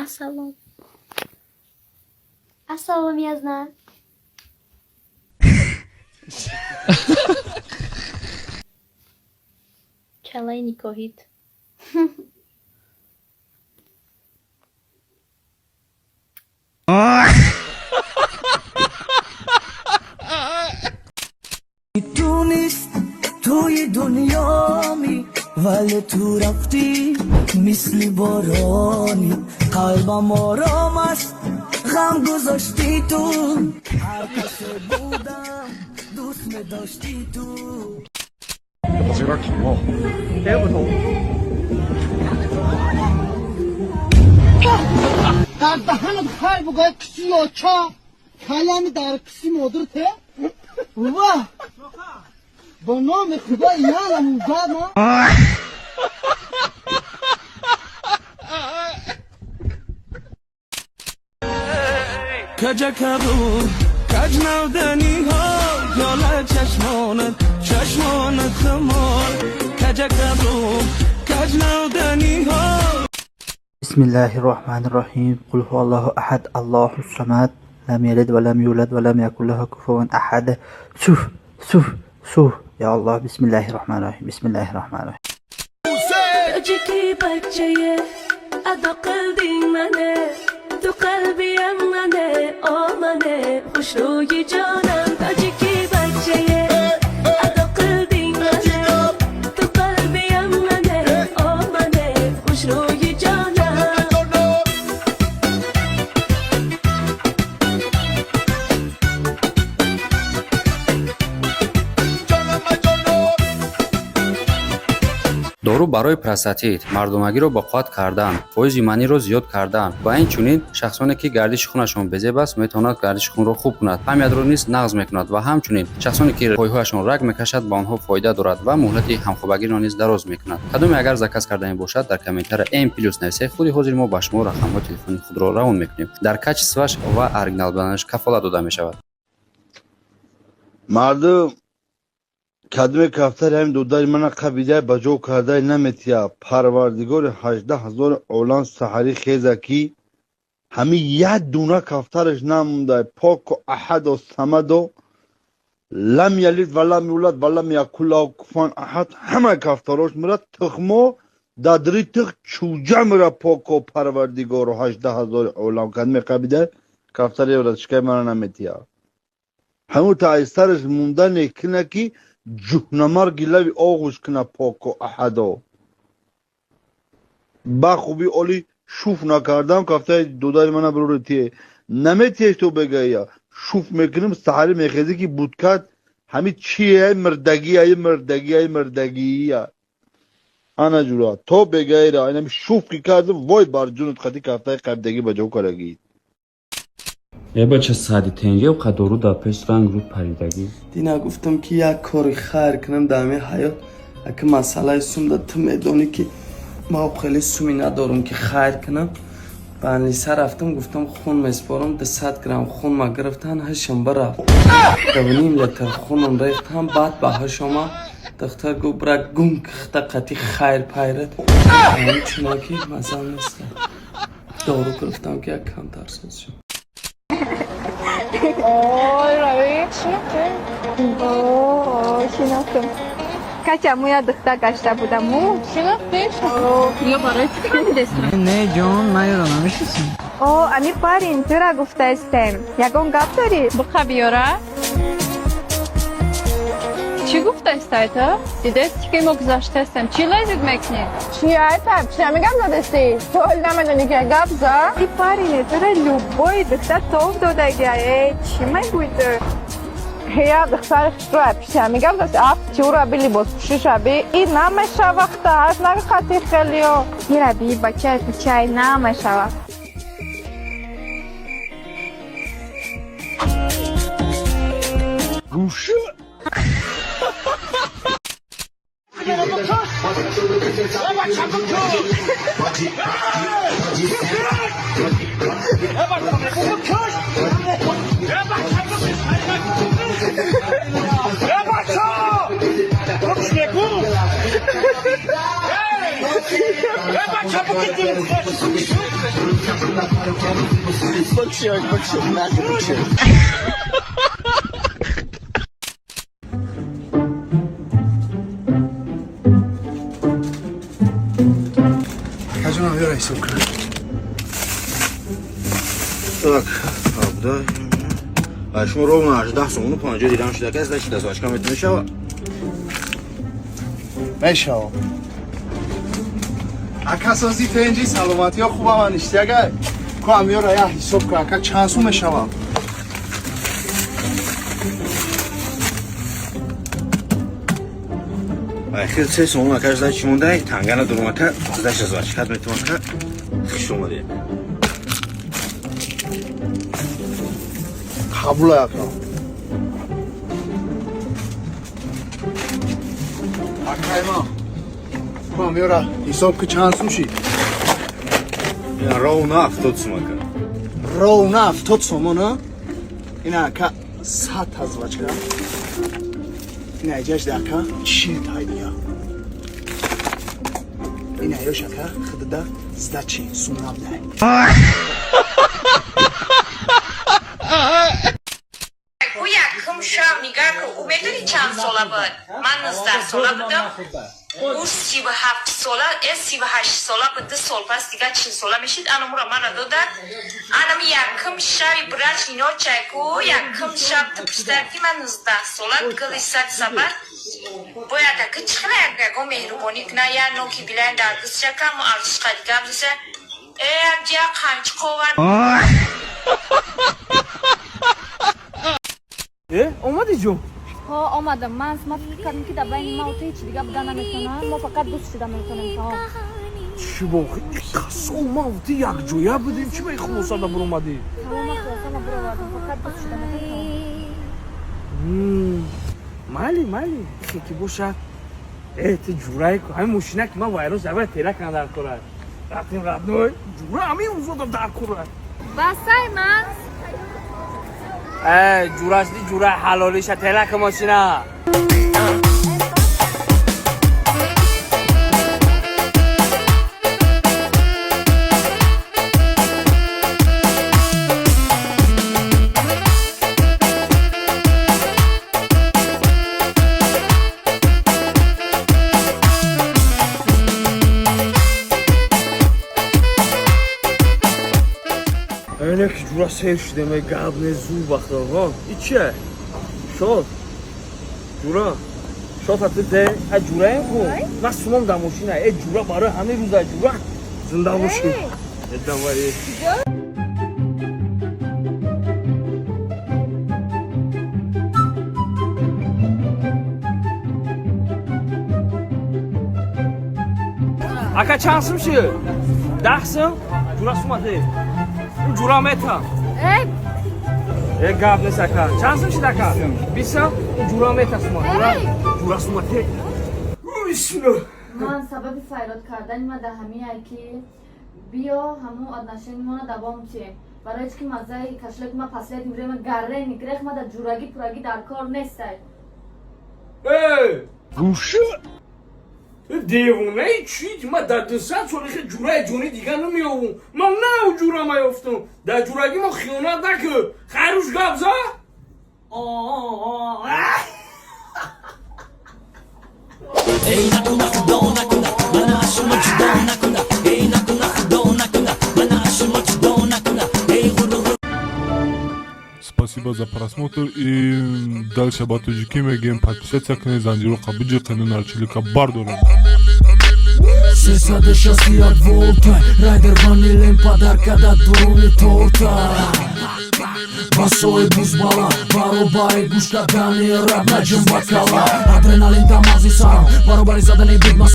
Ассалом. Ассалом, я знаю. Чалаи никоҳит. Ту нест туи дунёми, вале ту рафтӣ мисли борони, қалбам ором аст, ғам гузоштӣ ту, ҳар касе будам, дӯст медоштӣ ту. 有点疼哦。谁不疼？ Дар даҳанат хайр бугай, киси ёча калями дар киси модир те ва бо номи худо яна музадма. Каҷакабу каҷ навданиҳо, пиёла чашмонат, чашмонат хумор, каҷакабу каҷ навданиҳо. بسم الله الرحمن الرحيم، قل هو الله أحد، الله الصمد، لم يلد ولم يولد ولم يكن له كفوا أحد. شوف شوف شوف يا الله، بسم الله الرحمن الرحيم، بسم الله الرحمن الرحيم. Тоҷики бачае адо қилдing мане, ту қалбиям мане, омане хушрӯи ҷонам. Тоҷики бачае адо қилдing мане, ту қалбиям мане, омане хушрӯи ҷонам. Дору барои простатит, мардонагиро ба қувват кардан, фоизи маниро зиёд кардан ва инчунин шахсоне, ки гардиши хунашон безеб аст, метавонад гардиши хунро хуб кунад, памятро низ нағз мекунад ва ҳамчунин шахсоне, ки пойҳояшон раг мекашад, ба онҳо фоида дорад ва муҳлати ҳамхобагиро низ дароз мекунад. Кадоме агар заказ кардани бошад, дар комментария М плюс нависед, худи ҳозир мо ба шумо рақамҳои телефони худро равон мекунем. Дар качестваш ва оригинал буданаш кафолат дода мешавад. Мардум, кадме кафтари ҳамин додари мана қабидай ба ҷо кардай наметия. Парвардигори 18 000 олам, саҳарӣ хеза, ки ҳамин як дуна кафтараш намондай. Поку аҳадо самадо, лам ялид ва лам юлад ва лам якун лаҳу куфуан аҳад. Ҳамаи кафтарош мира, тухмо дадри тих чӯҷа мира. Поко парвардигоро 18 000 олам, кадме қабидай кафтари рачкаи мана наметия. Ҳамун таистараш монда некина, ки ҷуҳнамарги лави оғӯш кина. Поко аҳадо, ба хуби оли шуф накардам, кафтаи додари мана бироре тие наметиеш, то бегая шуф мекунем. Саҳарӣ мехезӣ, ки будкат ҳами чие, мирдагӣ, ай мирдагӣ, ай мирдагия, ана ҷура то бегаира инами шуф ки кардам, вой бар ҷунут, қати кафтаи қабдагӣ ба ҷо карагӣ. Е бача, сади тенге қадору дар пеш ранг рӯ паридагӣ. Дина гуфтам, ки як кори хайр кунам дар ҳамин ҳаёт. Аки масъалаи сумда ту медонӣ, ки ма хеле суми надорам, ки хайр кунам. Ба Аниса рафтам, гуфтам, хун меспорам. 200 грамм хун ма гирифтан, ҳашам бирафт, 2,5 литр хунам рехтам. Баъд ба ҳаш омад. Духтар гуфт: «Бира гум кихта қати хайр пайрат». Чуноки мазам неста, дору гирифтам, ки як камтар соз шуд. Ой, Рави, шинохтӣ? О, шинохтам. Катя, муя духта гашта будаму. Шинохтӣ? Ё барои чӣ фаҳмидест? Не, ҷон, ман ёро намешинасам. О, ами парин, тура гуфтаистем. Ягон гап дорӣ? Буқа биёра. Чӣ гуфтаистай ту? Дидести, ки мо гузаштаистем. Чӣ лезид мекунӣ? Чӣ айта? Чӣ ами гап задасти? Ту ҳол намедонӣ, ки гап за? И парине, тура любой духта тов додагия. Э, чӣ мегӯй ту? Я духтари хушрӯя пиши ами гап задасти. Афти ура би, либоспӯшиша би. И намеша вақта, ҳарф нагӯ хелиё. Ира би, бачаи кучай намешава. Гӯша. Акаҷонам, ёра ҳисоб кунам. Так, абда. Шумо ровно 18 сомону 50 дирам шуда, кас дашида сочка метунешава. Мешава. Ака, сози, тенҷи, саломатиё, хубаман, иштиягай ку амёра я ҳисоб кун, ака, чанд сум мешавам? Хел 3 сомон, ака, жда чӣ мондай? Танга надорум, ака, даша зачкат метун, ака. Хуш омадед. Қабул, ака. Акай ма, ку амёра ҳисоб ку, чанд сум шид? Ровно 70 сум, ака. Ровно 70 сомон, а? Ина, ака, 100 та жвачка. Ина иҷашда, ака, 40 тай дия. Ина ёш, ака, хидда сдачи сум набдай. Ку якум шаб нигар ку, ӯ медонӣ чанд сола буд? Ман 19 сола будам, ӯ 37 сола, 38 сола буд. 2 сол пас дигар 40 сола мешид. Анамура мара дода. Анами якум шаби брачный ночай ку, якум шаб ту пуштар ки ман 19 сола, гили сад сабар бояд, ака, чӣ хела як ягон меҳрубонӣ куна, я ноки билайн дар дастша каму арзишқа дигар биса, якҷия қамчиқ овард. Э, омадӣ, ҷон? Ҳо, омадам. Ман фикр кардам, ки дар байни ма ту ҳеҷ дига буда наметавонам, мо фақат дӯст шуда метавонем, тамом. Чӣ боқи қасом, ман ту якҷоя будем, чӣ ба хулосада буромадӣ? Тамом, ман хулосама буровардам, фақат дӯст шуда метавонем. Майли, майли, хеки бошад. Э, ту ҷурае ку, ҳамин мошина ки ман вайрон шава, тела кана дар кора рафтем, родной, ҷура ҳамин рӯзода дар кора. Басай, ман Э, ҷурашди, ҷура ҳалолиша, тела ка мошина. Эне ки ҷура сер шудем, гап не, зур бахто. Иче шод, ҷура шод, ҳатто де а ҷураем ку, ман сумом дар мошина. Э, ҷура, барои ҳамин рӯза, ҷура, зинда бошӣ. Э, давай. Ака, чанд сум шуд? 10 сум? Ҷура, сума де, ҷура мета. Э, гап нест, ака. Чанд сум шуд, ака? 20 сум? Ҷура мета сума, ҷура, ҷура, сума де. Бисмилла. Ман сабаби файрод кардани ма дар ҳамиае, ки биё ҳамун отношениямона давом тием, барои чи ки маззаи кошелёк ма последний время гарени грех, ма дар ҷурагӣ пурагӣ дар кор нестай. Э, гӯша, девонаи чӣ? Ма дар 200 соли хе ҷураи ҷони дигар намеёвум. Ман нав ҷура маёфтум. Дар ҷурагӣ мо хиёнат накӯ. Хайруш, гап за. Эй, накуна, худо накуна, мана аз шумо ҷудо накуна. Эй, накуна, худо накуна, мана аз шумо ҷудо накуна. Эй, ғуру. Спасибо за просмотр и дальше ба тоҷикӣ мегӯем: подписаться кунед, занҷироқа биҷиқену нарчилика бардорем. 361 волта, райдер ванилем, подарка да дуруни торта. Басои бузбала, баробари гӯш кардани раб наҷим бакала. Адреналин да мағзи сарам, баробари задани бигма.